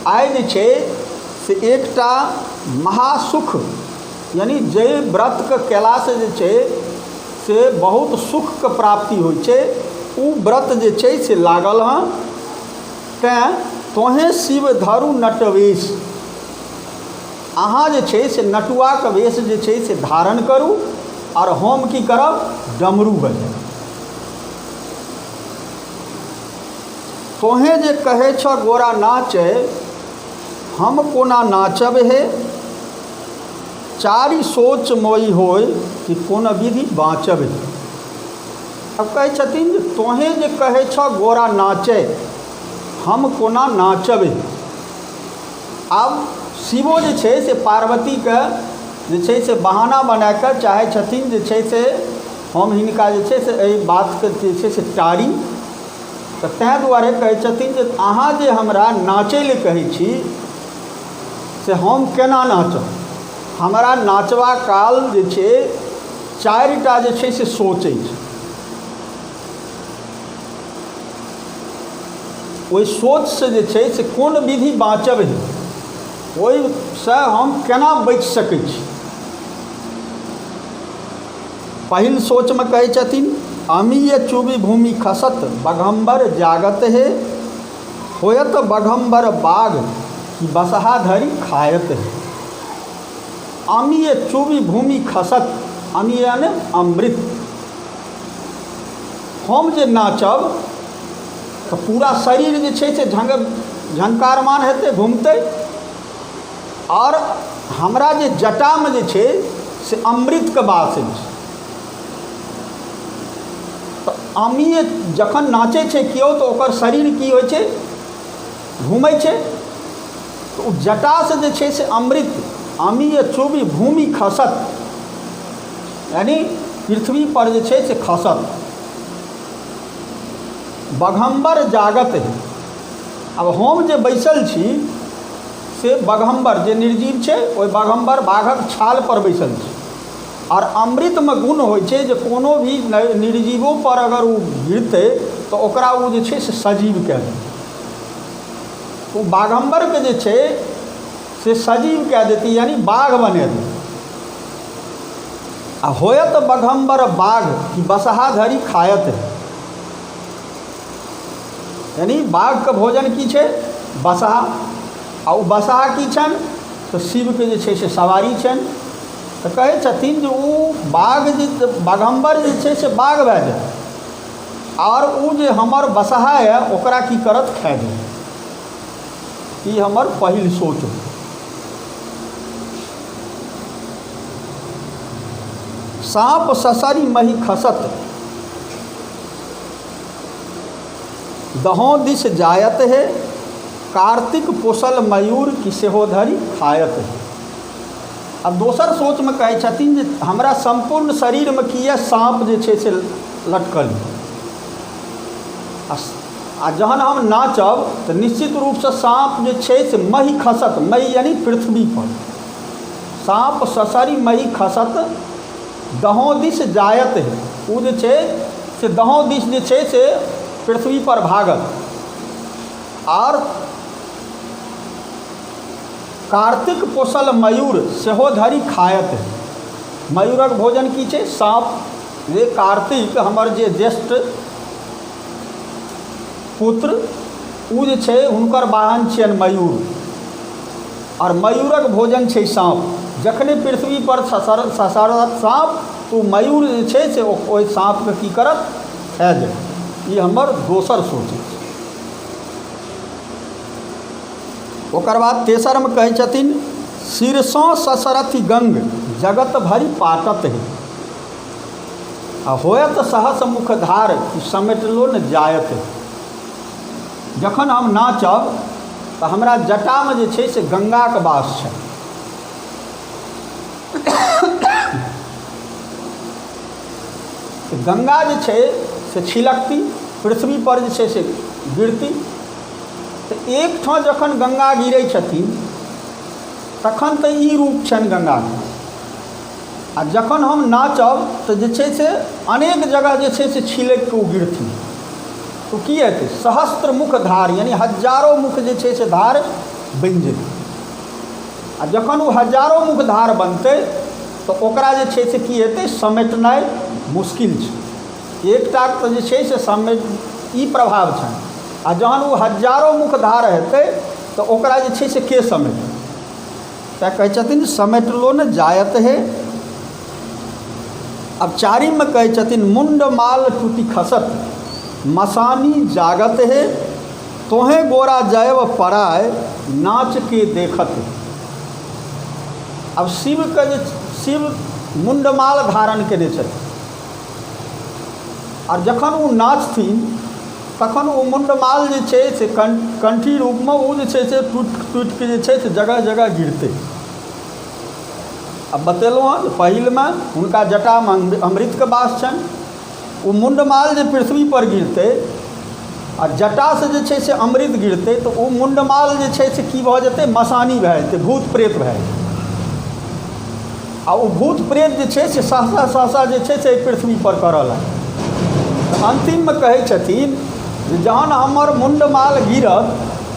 आइ जे छै से एकटा महासुख यानि जाहि व्रतके कएलासँ जे छै से बहुत सुखके प्राप्ति होइ छै, ओ व्रत जे छै से लागल हँ। तैँ तोहेँ शिव धरू नटवेश, अहाँ जे छै से नटुआके वेश जे छै से धारण करू आओर हम की करब, डमरू बजायब। तोहेँ जे कहै छह गोरा नाचै, हम कोना नाचब हे, चारि सोच मोहि होय कि कोन विधि बाँचब हे। अब कहै छथिन जे तोहेँ जे कहै छह गोरा नाचै, हम कोना नाचब हे। आब शिवो जे छै से पार्वतीके जे छै से बहाना बनाकऽ चाहै छथिन जे छै से हम हिनका जे छै से एहि बातके जे छै से टारी। तऽ ताहि दुआरे कहै छथिन जे अहाँ जे हमरा नाचै लए कहै छी से हम केना नाचब, हमरा नाचबा काल जे छै चारिटा जे छै से सोच अछि, ओहि सोचसँ जे छै से कोन विधि बाँचब हे, ओहिसँ हम केना बचि सकै छी। पहिल सोचमे कहै छथिन अमीय चुबि भूमि खसत बघम्बर जागत हे, होयत बघम्बर बाघ कि बसहा धरि खायत हे। अमीय चुबि भूमि खसत, अमीय यानी अमृत, हम जे नाचब तऽ पूरा शरीर जे छै से झंकारमान हेतै, घुमतै, आओर हमरा जे जटामे जे छै से अमृतके वास अछि। तऽ अमीय जखन नाचै छै केओ तऽ ओकर शरीर की होइ छै, घुमै छै, तऽ ओ जटासँ जे छै से अमृत अमीय चुबि भूमि खसत, यानि पृथ्वीपर जे छै से खसत। बघम्बर जागत हे, आब हम जे बैसल छी से बघम्बर जे निर्जीव छै ओहि बघम्बर बाघक छालपर बैसल छी, आओर अमृतमे गुण होइ छै जे कोनो भी निर्जीवोपर अगर ओ गिरतै तऽ ओकरा ओ जे छै से सजीव कए देतै। ओ बाघम्बरके जे छै से सजीव कए देतै, यानि बाघ बना देतै। आ होयत बघम्बर बाघ कि बसहा धरि खायत है, यानि बाघके भोजन की छै, बसहा, आ ओ बसहा की छनि तऽ शिवके जे छै से सवारी छनि। तऽ कहै छथिन जे ओ बाघ जे बघम्बर जे छै से बाघ भए जायत, आओर ओ जे हमर बसहा यऽ ओकरा की करत, खाए जायत। ई हमर पहिल सोच हो। साँप ससरि मही खसत दहों दिस जायत हे, कार्तिक पोसल मयूर कि सेहो धरि खायत हे। आब दोसर सोचमे कहै छथिन जे हमरा सम्पूर्ण शरीरमे की यऽ, साँप जे छै से लटकल यऽ, आ जहन हम नाचब तऽ निश्चित रूपसँ साँप जे छै से मही खसत, मही यानि पृथ्वीपर, साँप ससरि मही खसत दहों दिस जायत हे, ओ जे छै से दहों दिस जे छै से पृथ्वीपर भागत। आओर कार्तिक पोसल मयूर सेहो धरि खायत हे, मयूरक भोजन की छै, साँप। जे कार्तिक हमर जे ज्येष्ठ पुत्र ओ जे छै हुनकर वाहन छियनि मयूर, आओर मयूरक भोजन छै साँप। जखने पृथ्वीपर ससरत साँप तऽ ओ मयूर जे छै से ओहि साँपके की करत, खा जायत। ई हमर दोसर सोच अछि। ओकर बाद तेसरमे कहै छथिन शिरसँ ससरथि गंग जगत भरि पाटत हे, आ होयत सहस मुख धार कि समेटलो ने जायत हे। जखन हम नाचब तऽ हमरा जटामे जे छै से गङ्गाके वास छै। गङ्गा जे छै से छिलकती, पृथ्वीपर जे छै से गिरती। तऽ एकठाम जखन गङ्गा गिरै छथिन तखन तऽ ई रूप छनि गङ्गाके, आ जखन हम नाचब तऽ जे छै से अनेक जगह जे छै से छिलकि कऽ ओ गिरथिन। तऽ की हेतै, सहस्त्र मुख धार यानि हजारो मुख जे छै से धार बनि जेतै। आ जखन ओ हजारो मुख धार बनतै तऽ ओकरा जे छै से की हेतै, समेटनाइ मुश्किल छै। एकटाके तऽ जे छै से समेट ई प्रभाव छनि, आ जहन ओ हजारो मुख धार हेतै तऽ ओकरा जे छै से के समेटतै? तैँ कहै छथिन समेटलो ने जायत हे। आब चारिममे कहै छथिन मुण्डमाल टूटि खसत मसानी जागत हे, तोहें गोरा जायब पराय नाच के देखत। आब शिवके जे शिव मुण्डमाल धारण केने छथिन, आर जखन ओ नाचथिन तखन ओ मुण्डमाल जे छै से कंठी रूपमे ओ जे छै से टूटि टूटिके जे छै से जगह जगह गिरतै। आब बतेलहुँ हँ जे पहिलमे हुनका जटामे अमृतके वास छनि, ओ मुण्डमाल जे पृथ्वीपर गिरतै आ जटासँ जे छै से अमृत गिरतै तऽ ओ मुण्डमाल जे छै से की भऽ जेतै, मसानी भए जेतै, भूत प्रेत भए जेतै। आ ओ भूत प्रेत जे छै से सहसा सहसा जे छै से एहि पृथ्वीपर करऽ लागत। तऽ अन्तिममे कहै छथिन जे जहन हमर मुण्डमाल गिरत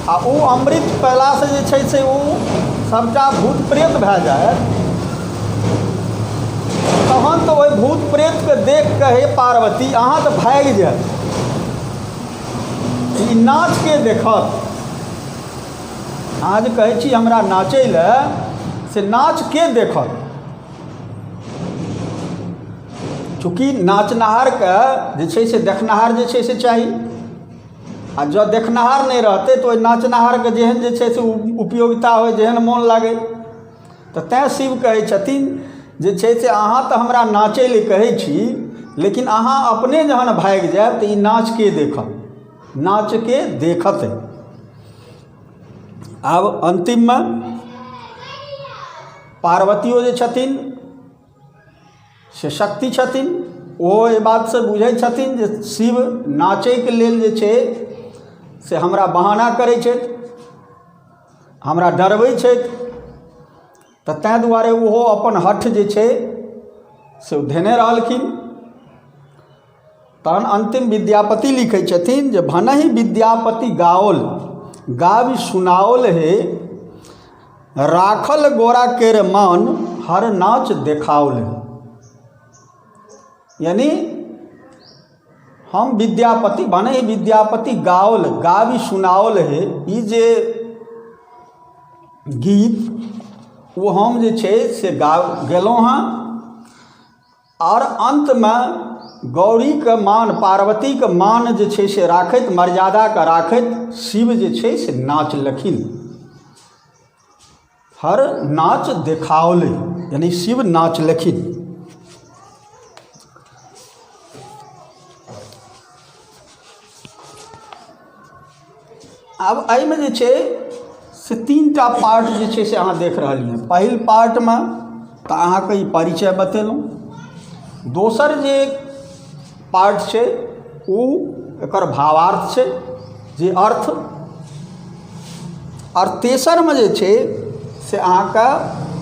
आ ओ अमृत पयलासँ जे छै से ओ सभटा भूत प्रेत भए जायत, तहन तऽ ओहि भूत प्रेतके देख कऽ हे पार्वती अहाँ तऽ भागि जायब, ई नाचके देखत? अहाँ जे कहै छी हमरा नाचै लए, से नाच के देखत? चूँकि नाचनिहारके जे छै से देखनिहार जे छै से चाही, आ जँ देखनिहार नहि रहतै तऽ ओहि नाचनिहारके जेहन जे छै से उपयोगिता होइ, जेहन मोन लागै। तऽ तैँ शिव कहै छथिन जे छै से अहाँ तऽ हमरा नाचै लए कहै छी, लेकिन अहाँ अपने जहन भागि जायब तऽ ई नाच के देखत, नाच के देखत। आब अन्तिममे पार्वतियो जे छथिन से शक्ति छथिन, ओहो एहि बातसँ बुझै छथिन जे शिव नाचैके लेल जे छै से हमरा बहाना करै छथि, हमरा डरबै छथि, तऽ ताहि दुआरे ओहो अपन हठ जे छै से ओ धेने रहलखिन। तहन अन्तिम विद्यापति लिखै छथिन जे भनहि विद्यापति गाओल गाबि सुनाओल हे, राखल गोरा केर मान हर नाच देखाओल हे। यानी हम विद्यापति भनहि विद्यापति गाओल गाबि सुनाओल हे, ई जे गीत ओ हम जे छै से गेलहुँ हँ, आओर अन्तमे गौरीके मान पार्वतीके मान जे छै से राखैत, मर्यादाके राखैत शिव जे छै से नाचलखिन, हर नाच देखाओल, यानी शिव नाचलखिन। आब एहिमे जे छै से तीन टा पार्ट जे छै से अहाँ देख रहलियै। पहिल पार्टमे तऽ अहाँके ई परिचय बतेलहुँ, दोसर जे पार्ट छै ओ एकर भावार्थ छै जे अर्थ, आओर तेसरमे जे छै से अहाँके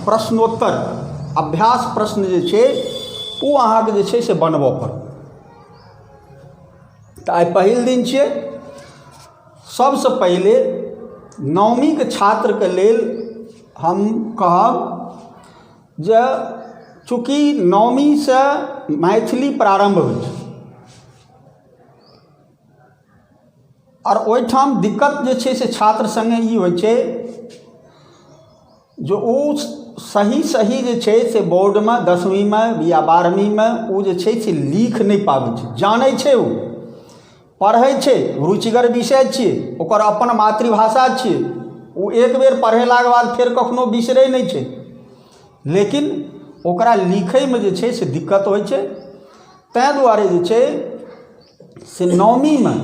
प्रश्नोत्तर अभ्यास प्रश्न जे छै ओ अहाँके जे छै से बनबऽ पड़त। तऽ आइ पहिल दिन छियै। सबसँ पहिले नवमीके छात्रके लेल हम कहब जे चूँकि नवमीसँ मैथिली प्रारम्भ होइ छै आओर ओहिठाम दिक्कत जे छै से छात्र सङ्गे ई होइ छै जे ओ सही सही जे छै से बोर्डमे दसमीमे या बारहवींमे ओ जे छै से लिख नहि पाबै छै। जानै छै, ओ पढ़ै छै, रुचिगर विषय छियै, ओकर अपन मातृभाषा छियै, ओ एक बेर पढ़ेलाके बाद फेर कखनो बिसरै नहि छै, लेकिन ओकरा लिखैमे जे छै से दिक्कत होइ छै। ताहि दुआरे जे छै से नवमीमे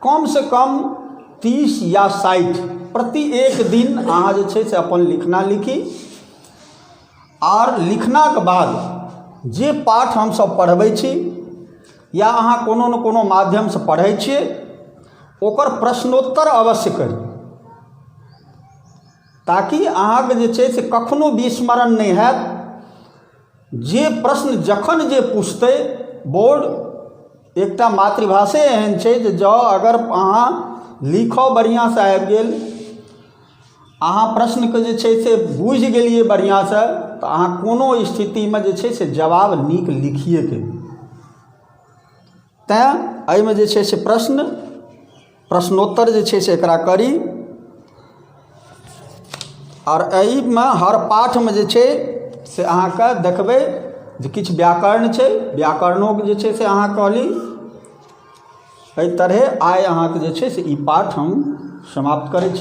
कमसँ कम 30 या 60 प्रति एक दिन अहाँ जे छै से अपन लिखना लिखी, आओर लिखनाके बाद जे पाठ हमसभ पढ़बै छी या अहाँ कोनो ने कोनो माध्यमसँ पढ़ै छियै ओकर प्रश्नोत्तर अवश्य करी, ताकि अहाँके जे छै से कखनो विस्मरण नहि हैत। जे प्रश्न जखन जे पुछतै बोर्ड, एकटा मातृभाषे एहन छै जे जँ अगर अहाँ लिखऽ बढ़िआँसँ आबि गेल अहाँ प्रश्नके जे छै से बुझि गेलियै बढ़िआँसँ तऽ अहाँ कोनो स्थितिमे जे छै से जवाब नीक लिखिएके तैँ एहिमे जे छै से प्रश्न प्रश्नोत्तर जे छै से एकरा करी आओर एहिमे हर पाठमे जे छै से अहाँके देखबै जे किछु व्याकरण छै व्याकरणोके जे छै से अहाँ कऽ ली। एहि तरहे आइ अहाँके जे छै से ई पाठ हम समाप्त करै छी।